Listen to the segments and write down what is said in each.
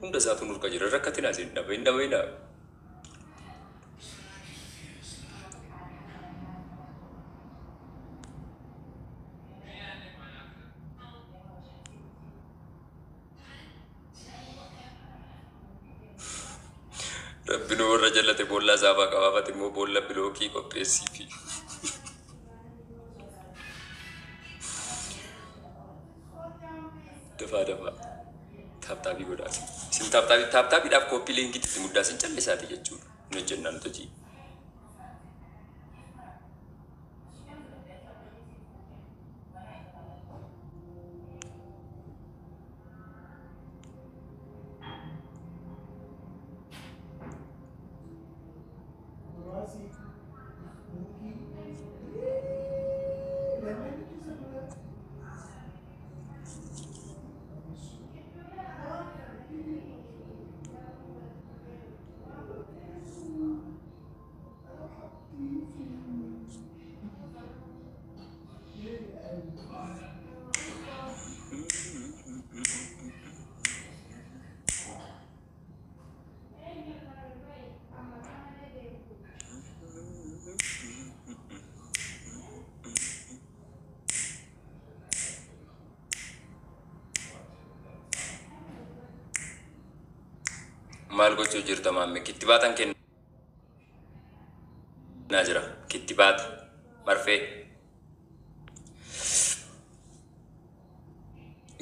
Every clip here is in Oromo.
Hunda isaatu nurka jira. Rakkatinaa isin hin dhabainaa. Rabbi nu warra jallate boolla saafaa qabaafate immoo boolla bilookii qopheessiifi. Dafaa dafaa. Tap tapii godhaa. Isin tap tapii tap tapiidhaaf copy linkiitti itti muddaa isin callisaati jechuudha. Hin hojjennaan hojii. Maal gochuu jirta maamme? Kittibaatan kennaa jira. Kittibaata. Marfee.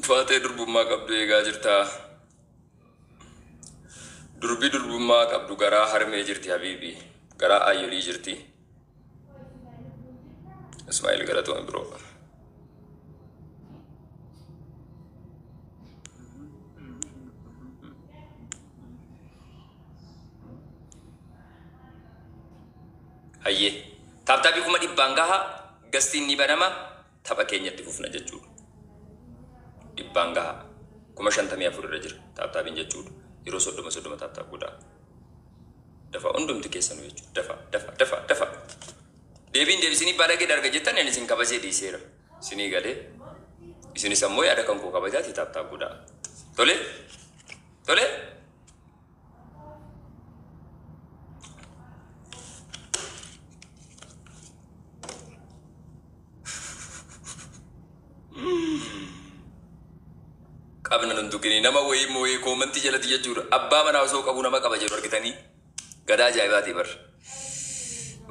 Faatee durbummaa qabdu eegaa jirtaa. Durbi durbummaa qabdu garaa harmee jirti habiibi. Garaa ayyolii jirti. Ismaa'eel galatoon biroo. Hayyee. Tap tapii 100,000 gaha guestiin ni banama tapha keenyatti fufna jechuudha. 100n gaha. 54,000 irra jira tap tapiin jechuudha. Yeroo 30 30 tap tap godhaa. Dafa hundumti keessanuu jechuudha. Dafa dafa dafa dafa. Deebiin deebisinii balagee darga jettan ani isin kabajee dhiiseera. Isinii galee. Isinis ammoo yaada kan koo kabajaati tap tap godhaa. Tole? Tole? Qabna nun tuqini nama wayii mooyee commentii jalatti jechuudha. Abbaa manaa osoo qabu nama qaba jedhu argitanii. Gadaa ajaa'ibaati bar.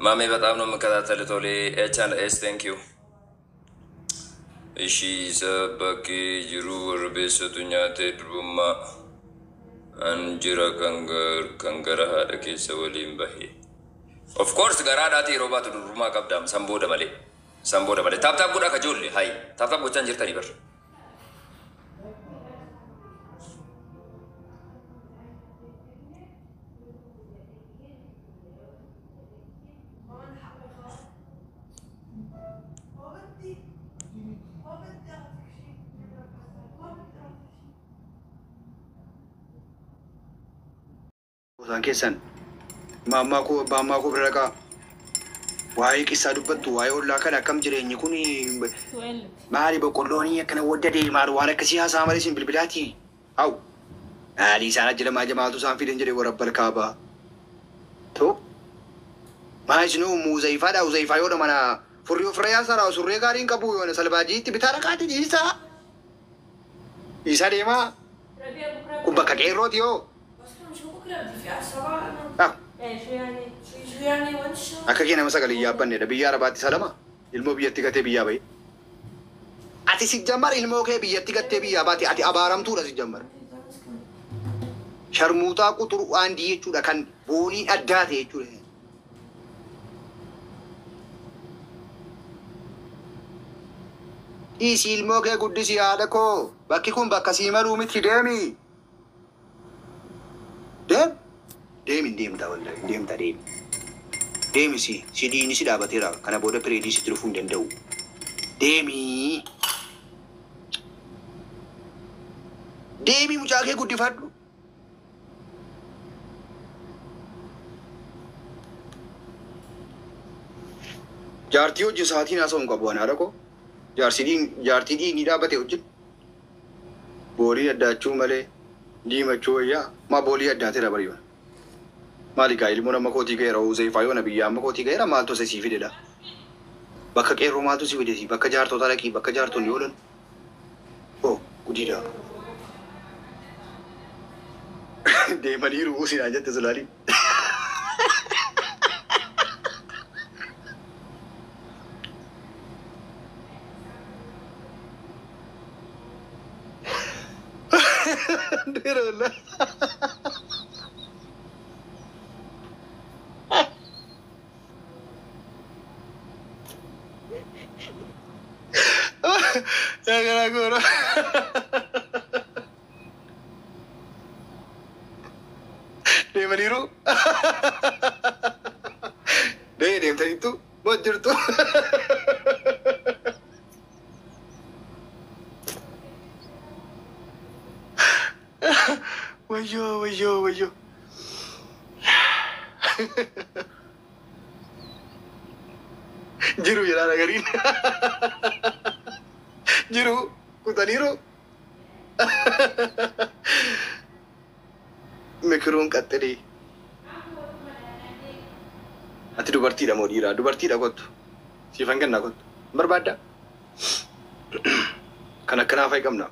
Maamee በጣም ነው የምከታተል ቶሌ H and S thank you. Ishii isa bakkee jiru warbeessatu nyaatee durbummaa an jira kan gara haadha keessa waliin bahe. Of course garaadhaati yeroo baatu durbummaa qabdaam san booda malee. San booda malee. Tap tap godhaa kajoollee hayi. Tap tap gochaa hin jirtanii bar. Isaan keessan maammaa koo abbaa ammaa koo bira dhaqaa. Waa'ee qissaa dubbattu waa'ee ollaa kana akkam jireenyi kun maali boqqolloonii akkana waddadee maal waan akkasii haasaa malee isin bilbilaatii. Haw maali isaan ajjalamaa jamaatu isaan fidan jedhee warra balkaabaa. To maal isinuu muuzayfaadha uzayfaa yoodha mana furrii ofirra yaasaadha surree gaarii hin qabu yoona salbaajiitti bitaa dhaqaati dhiisaa. Dhiisaa deemaa. Kun bakka qeerrooti yoo. Akka kee nama sagalee yaabbannedha. Biyya Arabaatti salama. Ilmoo biyyatti gatee biyyaa bahe. Ati si jammar ilmoo kee biyyatti gattee biyyaa baate ati abaaramtuudha si jammar. Sharmuuxaa quxuruu aandii jechuudha kan booliin addaa ta'e jechuudha. Dhiisi ilmoo kee guddisi haadha koo. Bakki kun bakka sii maluu miti deemi. Deem. Deemi hin deemta wallahi hin deemta deemi. Deemi si si diini si dhaabateera kana booda pireedii sitti dhufuu hin danda'u. Deemi. Deemi mucaa kee guddifadhu. Jaartii wajjin sa'aatiin haasa'u hin qabu ani haadha koo. Jaartii dhiigni dhaabbate wajjin. Boorii addaachuu malee. Diimachuu wayyaa maa boolii addaateera bari'oon. Maali gaa ilmoo nama kootii ga'eera Uzeefaa yoo na biyya amma kootii ga'eera maaltu isa sii fidedha. Bakka qeerroo maaltu si fidesi bakka jaartota dhaqii bakka jaartonni oolan. Oo gudiidha. Deemaniiru usinaa jette sulaaliin. Dureera. Yaa garaa goora. Deemaniiru. Deemtaniittu moo jirtu? Wayyoo wayyoo wayyoo. Jiru jedhaa nagariin. Jiru kutaniiru. Mikiruun qaxxilii. Ati dubartiidha moo dhiiraa? Dubartiidha kottu. Siifan kennaa kottu. Barbaaddaa? Kan akkanaa fa'i qabna.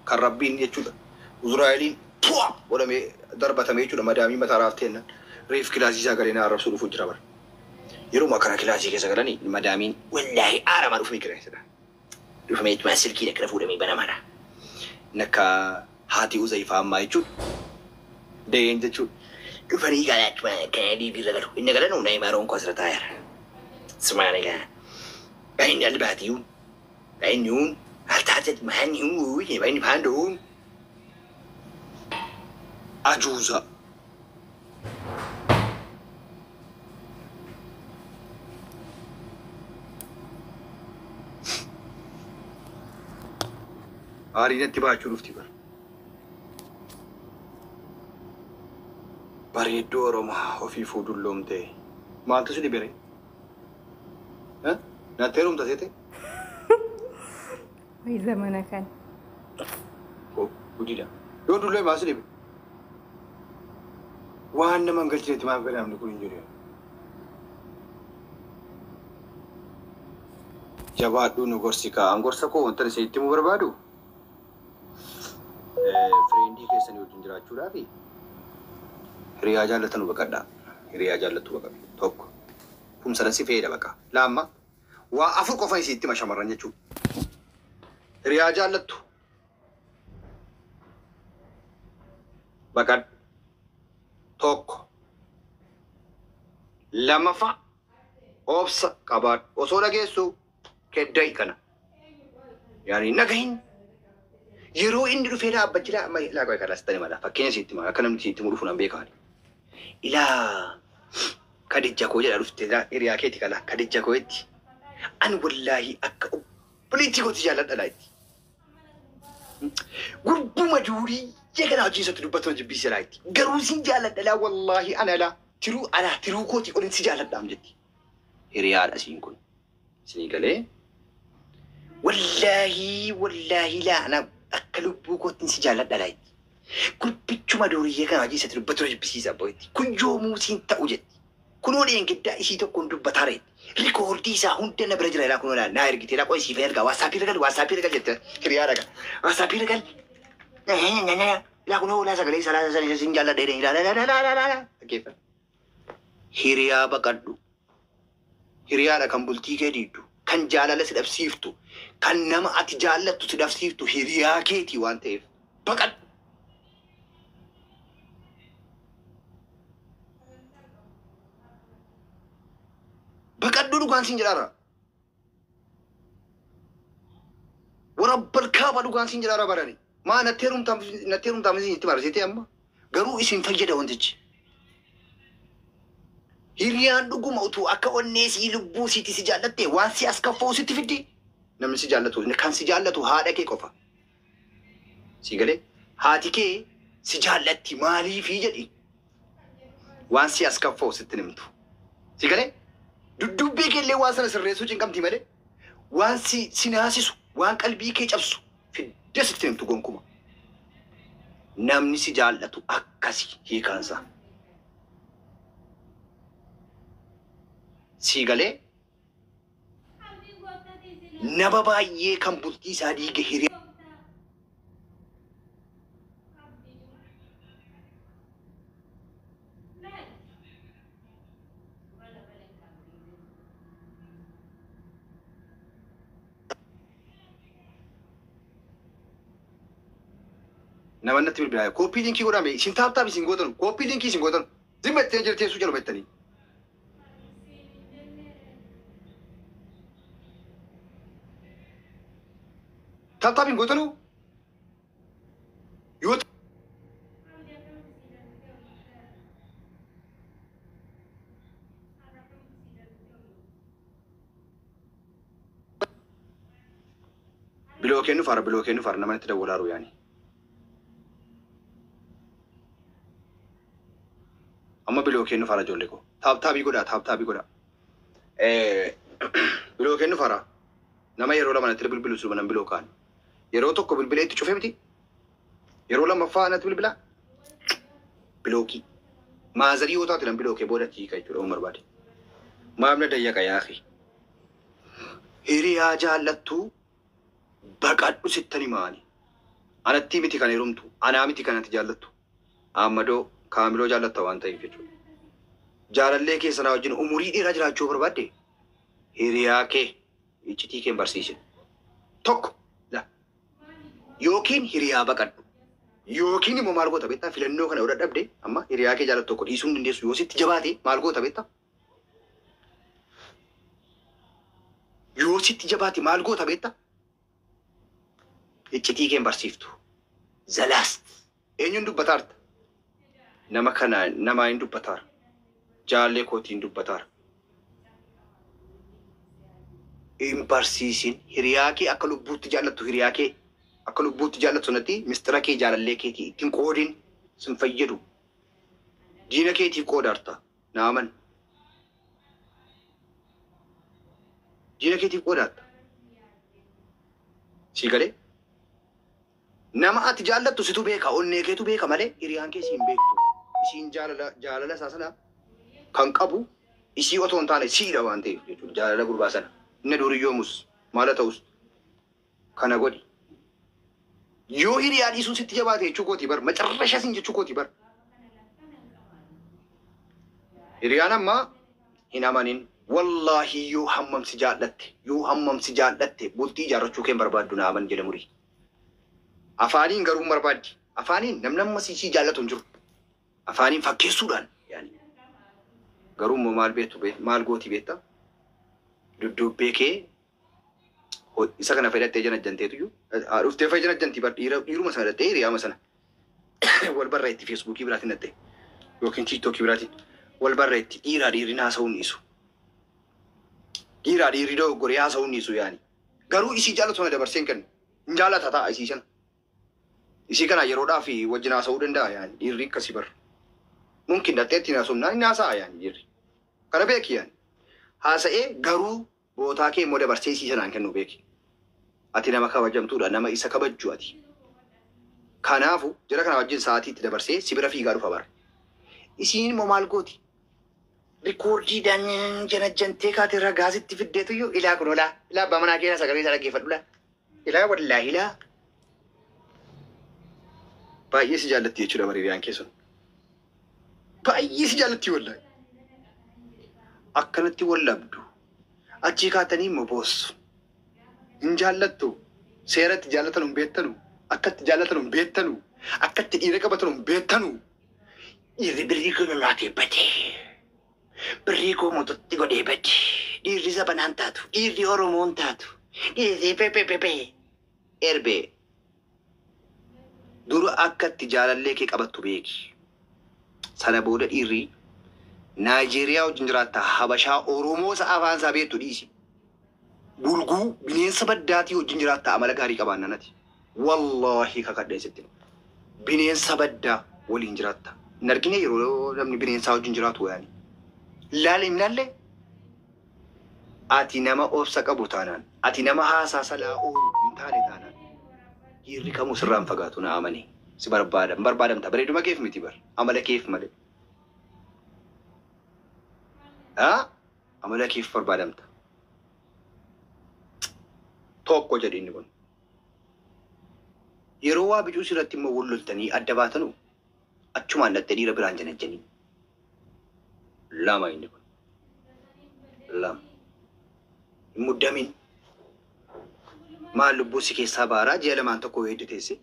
Kan rabbiin jechuudha. Uzraa'eliin tu'a godhamee darbatamee jechuudha. Madaamii mataa raaftee jennaan. Reef kilaasii isaa galee na arrabsuu dhufu jira bara. Yeroo akkana kilaasii keessa galanii madaamiin wallaahi aaramaa dhufee jira. Dhufamee jechuudha silkii akkana fuudhamee banamaadha. Nakka haati Uzayfaa ammaa jechuudha. Da'een jechuudha. Dhufanii galaa jechuudha kana dhiibirra galu. Inni galan humna himaa roon asirra taa'eera. Sumaana egaa. Baay'inni albaatiyuun. Baay'inni uun. Altaatee maanni uun. Baay'inni faandoon. Ajuuza. Aarii natti baachuu dhufti bara. Bareedduu Oromoo ofii fuudulloomte. Maaltu si dhibere? Natti heerumta seete? Wayi zamana kan. Gudiidha. Yoo dullee maal si dhibe? Waan nama hin galchinetti maaf gadhaamni kun hin jiru. Jabaadhuu nu gorsi kaa'an gorsa koo wanta isin itti himuu barbaadu. Friendii keessanii wajjin jiraachuudhaaf hiriyaa jaallatanu baqadhaa. Hiriyaa jaallattu baqadhu. Tokko. Kumsadan si fayyada baqa. Lamma waa afur qofa isin itti hima shamarran jechuudha. Hiriyaa jaallattu. Baqadhu. Tokko. Lammaffaa obsa qabaadhu. Osoo dhageessu kedda'i kana. Yaani nagahin yeroo inni dhufee dhaabbachuu amma ilaa qoy kanas tani mala fakkeenya sitti hima akka namni sitti himu dhufu nan beekaan. Ilaa Kadijja koo jedha dhufte hiriyaa keeti kala Kadijja koo jetti. Ani wallaahi akka obboleettii kooti jaalladha laa itti. Gurbuma durii kana hojii isatti dubbatu jibbise laa itti. Garuu sin jaalladha laa wallaahi ana laa tiruu alaa tiruu kooti olin si jaalladhaam jetti. Hiriyaadha siin kun. Isinii galee wallaahi wallaahi laa ana akka lubbuu kootiin si jaalladha laa itti. Gurbichuma duriyyee kana hojii isatti dubbatu jibbisiisa abboitti. Kun yoomuu siin ta'u jetti. Kunoo dheengaddaa isii tokkoon dubbataa reetti. Rikoordii isaa hunda na bira jira ilaa kunoo naa ergite ilaa qoy siif ergaa WhatsAppii irra gal WhatsAppii irra gal jette hiriyaa dhaga. WhatsAppii irra gal. Ilaa kunoo ilaa sagalee isaa ilaa sin jaalladha jedhee ilaa ilaa ilaa ilaa ilaa. Dhaggeeffadhu. Hiriyaa baqadhu. Hiriyaadha kan bultii kee diiddu. Kan jaalala si dhabsiiftu. Kan nama ati jaallattu si dhabsiiftu hiriyaa keetii waan ta'eef baqadhu. Baqadhu dhugaan siin jedhaara. Warabbal kaaba dhugaan siin jedhaara barani. Maa natti heerumtaaf isin itti barsiite amma. Garuu isin fayyada wantichi. Hiriyaan dhuguma utuu akka onnee sii lubbuu siiti si jaallatte waan si as kaffa'u sitti fiddi. Namni si jaallatu kan si jaallatu haadha kee qofa. Si galee haati kee si jaallatti maaliifii jedhi. Waan si as kaffa'u sitti himtu. Si galee duddubbee kee illee waan sana sirreessuu cinqamti malee waan si naasisu waan qalbii kee cabsu fiddee sitti himtu gonkuma. Namni si jaallatu akkasi hiikaansa. Sii galee nama baay'ee kan bultii isaa diige hiriyaa. Nama natti bilbilaa copy link godhame isin tap tap isin gootanu copy link isin gootanu zimmattee jirteessuu jala beektanii. Tap tap hin gootanu yoo biloo kennu fara biloo kennu fara nama natti dawwalaaru yaani. Amma biloo kennu fara ijoollee koo. Tap tapii godhaa tap tapii godhaa. Biloo kennu fara nama yeroo lama natti bilbilu suma nan biloo kaan. Yeroo tokko bilbilee itti cufee miti. Yeroo lammaffaa natti bilbilaa. Bilookii. Maazarii yoo taate nan bilookee booda hiika jechuudha waan barbaade. Maamna dayyaqa yaaqi. Hiriyaa jaallattu baqadhu sittani maani. Anatti miti kan heerumtu anaa miti kan ati jaallattu. Ammadoo kaamiloo jaallatta waan ta'eef jechuudha. Jaalallee keessanaa wajjin umurii dheeraa jiraachuu barbaadde hiriyaa kee iccitii kee hin barsiisin. Tokko la yookiin hiriyaa baqadhu yookiin immoo maal goota beektaa filannoo kana yoo dadhabde amma hiriyaa kee jaallattu tokko dhiisuu hin dandeessu yoo sitti jabaate maal goota beektaa? Yoo sitti jabaate maal goota beektaa? Iccitii kee hin barsiiftu. Zalaast eenyuun dubbataarta? Nama kana namaa hin dubbataara. Jaallee kootiin dubbataara. Hin barsiisin hiriyaa kee akka lubbuutti jaallattu hiriyaa kee akka lubbuutti jaallattu sanatti mistira kee jaalallee keetii ittiin qoodin sin fayyadu. Diina keetiif qoodaarta naaman. Diina keetiif qoodaarta. Sii galee? Nama ati jaallattu situ beeka onnee keetu beeka malee hiriyaan kee siin beektu. Isiin jaalala isaa sana kan qabu isii otoo hin taane siidha waan ta'eef jechuudha jaalala gurbaa sana. Inni duriyyoomus maala ta'us kana godhi. Yoo hiriyaa dhiisuun sitti jabaate jechuu kooti bar macarrasha sin jechuu kooti bar. Hiriyaan ammaa hin amanin wallaahi yoo hammam si jaallatte bultii ijaarrachuu kee hin barbaaddu na aman jedha murii. Afaaniin garuu hin barbaaddi. Afaaniin namni amma si jaallatu hin jiru. Afaaniin fakkeessuudhaan yaani. Garuu immoo maal beektu maal gooti beektaa? Dudduubbee kee isa kana fayyadattee jana janteetu iyyuu dhuftee fayyada jantii bar dhiiruma sana dhattee hiriyaama sana wal barreetti feesbuukii biraatiin dhattee yookiin tiiktookii biraatiin wal barreetti dhiiraa dhiirri haasa'uun dhiisu. Dhiiraa dhiirri dogoggoree haasa'uun dhiisu yaani. Garuu isii jaallatu sana dabarsee hin kennu. Hin jaallata ta'a isii sana. Isii kana yeroodhaaf wajjin haasa'uu danda'a yaani dhiirri akkasii bar. Mumkin dhattee ittiin haasofnaan hin haasa'a yaani dhiirri. Kana beeki yaani. Haasa'ee garuu bootaa kee immoo dabarsee isii sanaan kennu beeki. Ati nama kabajamtuudha nama isa kabajju ati. Kanaafu jara kana wajjin sa'aatii itti dabarsee si bira fiigaa dhufa bara. Isiin immoo maal gooti? Rikoordiidhaan janajjantee kaate ragaa sitti fiddeetu iyyuu ilaa kun olaa ilaa abbaa manaa kee sagalee isaa dhaggeeffadhu laa. Ilaa wallaahi ilaa. Baay'ee si jaallatti jechuudha hiriyyaan kee sun. Baay'ee si jaallatti wallaahi. Akkanatti wallabdu. Achii kaatanii immoo boossu. Hin jaallattu. Seeratti jaallatan hin beektanu. Akkatti jaallatan hin beektanu. Akkatti dhiira qabatan hin beektanu. Dhiirri birrii koo lolaatee badee. Birrii koo moototti godhee badee. Dhiirri sabanaan taatu. Dhiirri Oromoon taatu. Dhiirri pepepepe. Erbee. Dura akkatti jaalallee kee qabattu beeki. Sana booda dhiirri Naayijeeriyaa wajjin jiraatta Habashaa Oromoo isa afaan isaa beektu dhiisi. Bulguu bineensa baddaatii wajjin jiraatta amala gaarii qabaannaan ati. Wallaahi kakadhee sitti. Bineensa baddaa waliin jiraatta. Hin argine yeroo namni bineensaa wajjin jiraatu yaani. Ilaale hin ilaalle ati nama obsa qabu taanaan ati nama haasaa salaa oolu hin taane taanaan dhiirri kamuu sirraa hin fagaatu na amani. Si barbaada. Barbaadamta. Bareeduma keef miti bar. Amala keef malee. Haa? Amala keef barbaadamta. Tokko jedhi inni kun. Yeroo waa bicuu sirratti immoo wal loltanii adda baatanu achumaan dhattee dhiira biraan janajjanii. Lama inni kun. Lama. Hin muddamin. Maal lubbuu si keessaa baaraa ji'a lamaan tokko yoo hedduu teesse.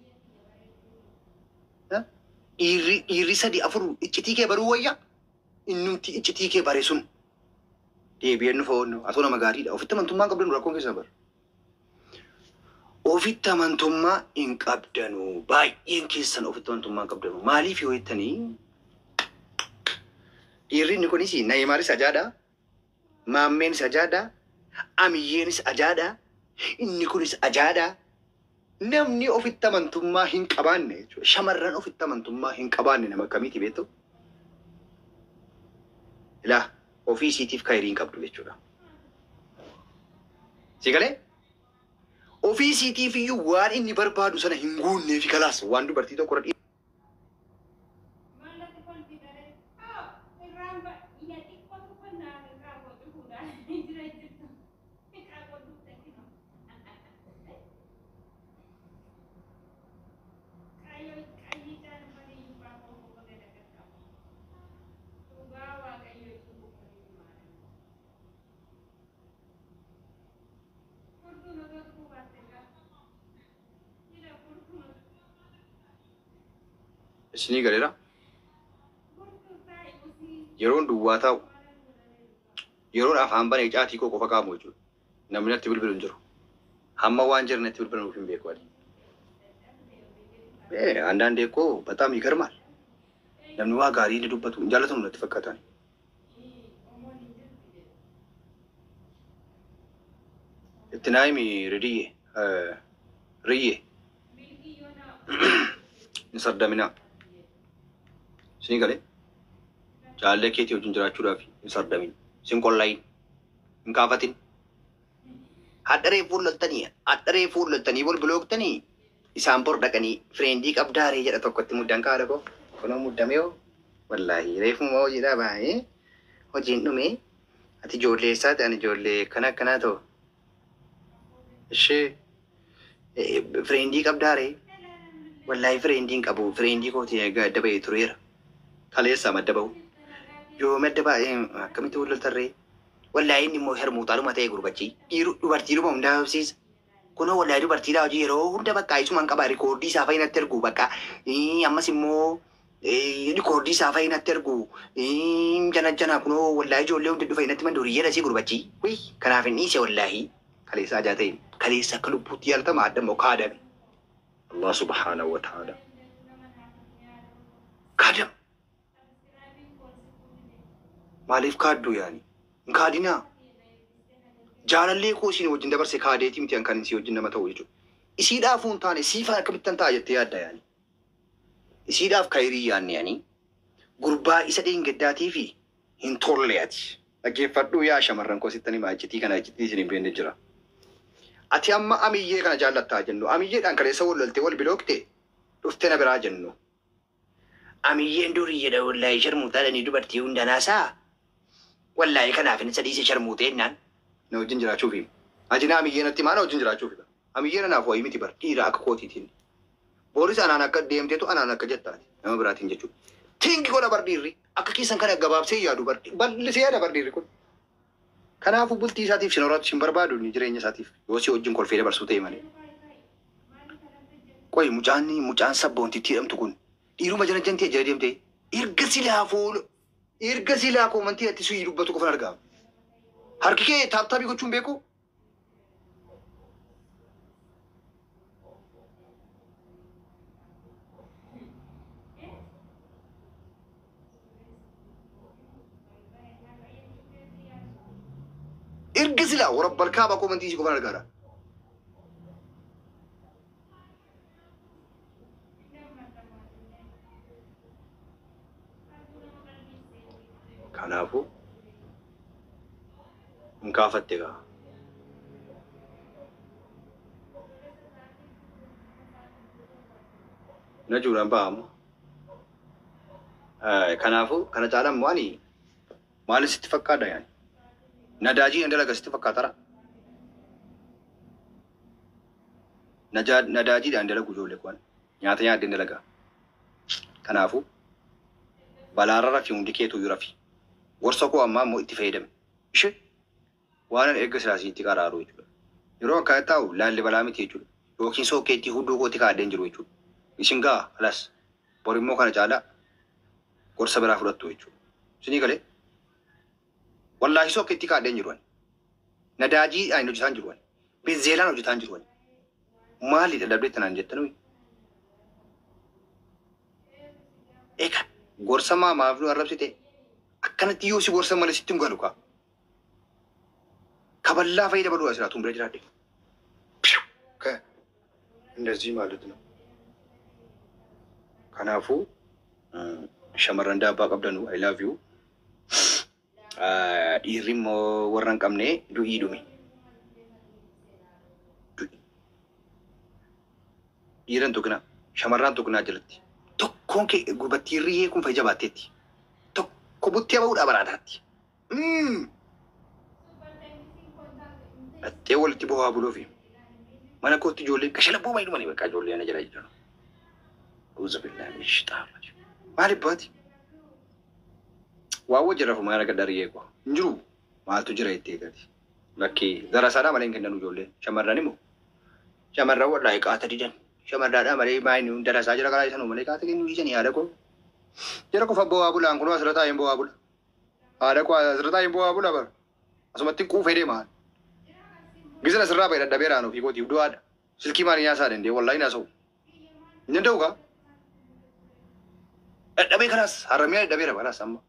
Dhiirri 3 4 iccitii kee baruu wayya. Innumti iccitii kee bare sun. Deebi'een nufa oonnu. Atoo nama gaariidha. Ofitti amantummaa hin qabdanu rakkoon keessaa bara. Ofitti amantummaa hin qabdanu. Baay'een keessan ofitti amantummaa hin qabdanu. Maaliif yoo jettanii dhiirri inni kunis Naayimaaris ajaadha. Maammeenis ajaadha. Amiyyeenis ajaadha. Inni kunis ajaadha. Namni ofitti amantummaa hin qabaanne jechuudha. Shamarran ofitti amantummaa hin qabaanne nama akkamiiti beektu? Ilaa ofii isiitiif kaayirii hin qabdu jechuudha. Si galee? Ofii isiitiif iyyuu waan inni barbaadu sana hin guunnee fi kalaas waan dubartii tokko irra isinii galeera. Yeroon duwwaa taa'u yeroon afaan banee caatii koo qofa qaamu jechuudha. Namni natti bilbilu hin jiru. Hamma waan jiran natti bilbiluuf hin beeku ani. አንዳንዴ እኮ በጣም ይገርማል። Namni waa gaarii inni dubbatu hin jaallatamu natti fakkaatan. Itti naa himi Ridiyye, Riyye hin sardaminaa. Isinii galee jaalallee keetii wajjin jiraachuudhaaf hin sardamin, sin qollaayin, hin kaafatin. Hadharee fuulloltanii, hadharee fuulloltanii wal bilooktanii isaan bor dhaqanii friendii qabdaaree jedha tokkotti muddan kaadha koo. Kunoo muddamee hoo wallaahi reefuma hojiidhaa baay'ee hojiin dhume ati ijoollee eessaati ani ijoollee akkana akkanaa ta'u. Ishee friendii qabdaaree wallaahi friendii hin qabu friendii kootii egaa adda bahee tureera. Kaleessaa madda bahu. Yoo madda baay'ee akkamitti wal loltarree? Wallaahi inni immoo hermuutaaluma ta'e gurbachi. Dubartiidhuma hundaa hobsiisa. Kunoo wallaahi dubartiidhaa hojii yeroo hunda bakka isumaan qaba recordii isaa fa'i natti ergu bakka ammas immoo recordii isaa fa'i natti ergu jana jana kunoo wallaahi ijoollee hundi dhufa natti mandurii jedha si gurbachi. Wii kanaaf hin dhiise wallaahi. Kaleessa ajaa ta'e kaleessa akka lubbuutti yaalatama adda immoo kaadame. Allah subhaanahu wa ta'ala. Kaadame. Maaliif kaadduu yaani? Hin kaadinaa. Jaalallee koo isiin wajjin dabarse kaadeetii miti kan isii wajjin nama ta'u jechuudha. Isiidhaaf hin taane siifaan akkamittan ta'a jettee yaadda yaani. Isiidhaaf kaayirii yaanne yaani. Gurbaa isa dheengaddaatii fi hin tolle ati. Dhaggeeffadhuu yaa shamarran koo sitti himaa iccitii kana iccitii isin hin beekne jira. Ati amma amiyyee kana jaallattaa jennu. Amiyyeedhaan kaleessa wal loltee wal bilookte dhuftee na biraa jennu. Amiyyeen durii jedha wallaahi sharmuutaadhanii dubartii hundanaasaa. Wallaahi kanaaf inni sadiise sharmuutee jennaan. Na wajjin jiraachuufi. Ajina amiyyee natti maa na wajjin jiraachuufi. Amiyyeen anaaf wayii miti bar dhiira akka kootiitiin. Booris anaan akka deemteetu anaan akka jettaati nama biraatiin jechuudha. Tinki godha bar dhiirri akka keessan kana gabaabsee yaadu bar bal'isee yaada bar dhiirri kun. Kanaafuu bultii isaatiif sin horatu sin barbaadu inni jireenya isaatiif yoo si wajjin kolfee dabarsuu ta'e malee. Qoy mucaan sabboontitti jedhamtu kun dhiiruma jala jantee jala deemtee erga silaa fuula erga silaa commentii atti suyi dubbatu qofan argama. Harki kee tap tapii gochuun beeku? Erga silaa warabbal kaaba commentii si qofan argaara. Kanaafuu hin kaafatte gaa. Na juuraan ba'amu. Kanaafuu kana caalaan maali? Maali sitti fakkaata yaani? Nadaajii nan dalaga sitti fakkaatara? Nadaajiidhaan dalagu ijoollee kuwan. Nyaata nyaaddeen dalagaa. Kanaafuu balaarra rafi hundi keetu iyyuu rafi. Gorsa koo ammaa immoo itti fayyadame. Ishee waan an erga silaa sitti qaraaru jechuudha. Yeroo akkana taa'u laalli balaa miti jechuudha. Yookiin sookeettii hudduu kootti kaa'adheen jiru jechuudha. Isin ga'a alas. Bor immoo kana caalaa gorsa biraa fudhattu jechuudha. Isinii galee? Wallaahi sookeettii kaa'adheen jiru ani. Nadaajii ani hojjetaan jiru ani. Benzeelaan hojjetaan jiru ani. Maali dadhabdee tanaan jettanuu? Egaa gorsa maamaaf nu arrabsite akkanatti yoo si gorsa malee sitti hin galu kaa. Kaballaa fayyada baluu asirraa bira jiraadhe. እንደዚህ ማለት ነው። Kanaafuu shamarran daabbaa qabdanu I love you. Dhiirri immoo warra hin qabne du'ii dhumi. Dhiiran tuqina shamarran tuqinaa jalatti. Tokkoon kee gurbattii riyyee kun fayyada jabaatteetti. Tokko buttee bahuudha baraataatti. Dhattee walitti bohaa buluufi. Mana kootti ijoolleen kashalaboo baay'ee dhumanii bakka ijoollee ana jala jiran. Auzu billahi min shaitaan rajiim. Maal ibbaati? Waa wajji rafu maal akka dariyyee koo. Hin jiru. Maaltu jira itti eegati. Lakkii darasaadhaa malee hin kennanu ijoolleen. Shamarran immoo. Shamarran wallaahi qaata didan. Shamarraadhaa malee maayini darasaa jira karaa isanuu malee qaata kennuu dhiisanii haadha koo. Jara qofa bo'aa bulaan kunoo asirra taa'een bo'aa bula. Haadha koo asirra taa'een bo'aa bula bara. Asumatti quufee deema. Gizira asirraa ba'e dadhabee raanuu fi kootiif du'aadha. Silkii maal nyaasaa danda'e wallaahi naasa'u. Hin danda'u kaa. Dadhabee kanaas haramiyaa dadhabeera kanaas amma.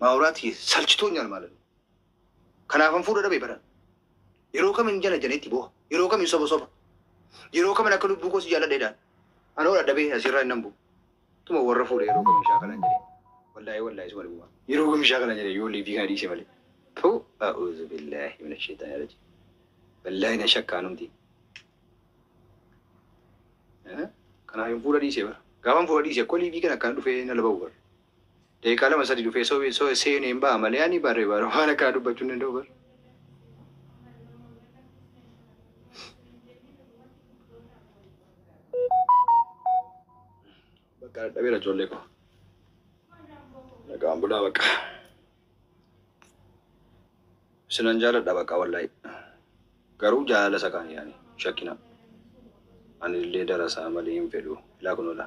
Maawuraati salchitoonyal ማለት ነው. Kanaafan fuudha dhabee baran. Yeroo kamin jala janeetti boha. Yeroo kamin soba soba. Yeroo kamin akka lubbuu koos jaaladheedhaan. Anoo dadhabee asirraa hin nambu. Tuma warra fuudha yeroo kamin shaakalan jedhee. Wallaahi wallaahi suma dhuguma. Yeroo kamin shaakalan jedhee yoo liifii kana dhiise malee. Tuu a'uuzu billaahi mina sheexaani rajiim. Wallaahi na shakkaanumti. Kanaaf hin fuudha dhiise bara. Gaafan fuudha dhiise akkoo liifii kana akkana dhufee na laba'u bara. Daqiiqaa lama sadi dhufee soo seenee hin ba'a malee ani barree bara waan akkana dubbachuu hin danda'u bara. Bakka dadhabeera ijoollee koo. Nagaan bulaa bakka. Isinan jaaladha bakka wallaahi. Garuu jaalala isa kaan yaani shakkina. Ani illee darasaa malee hin fedhu. Ilaa kun ola.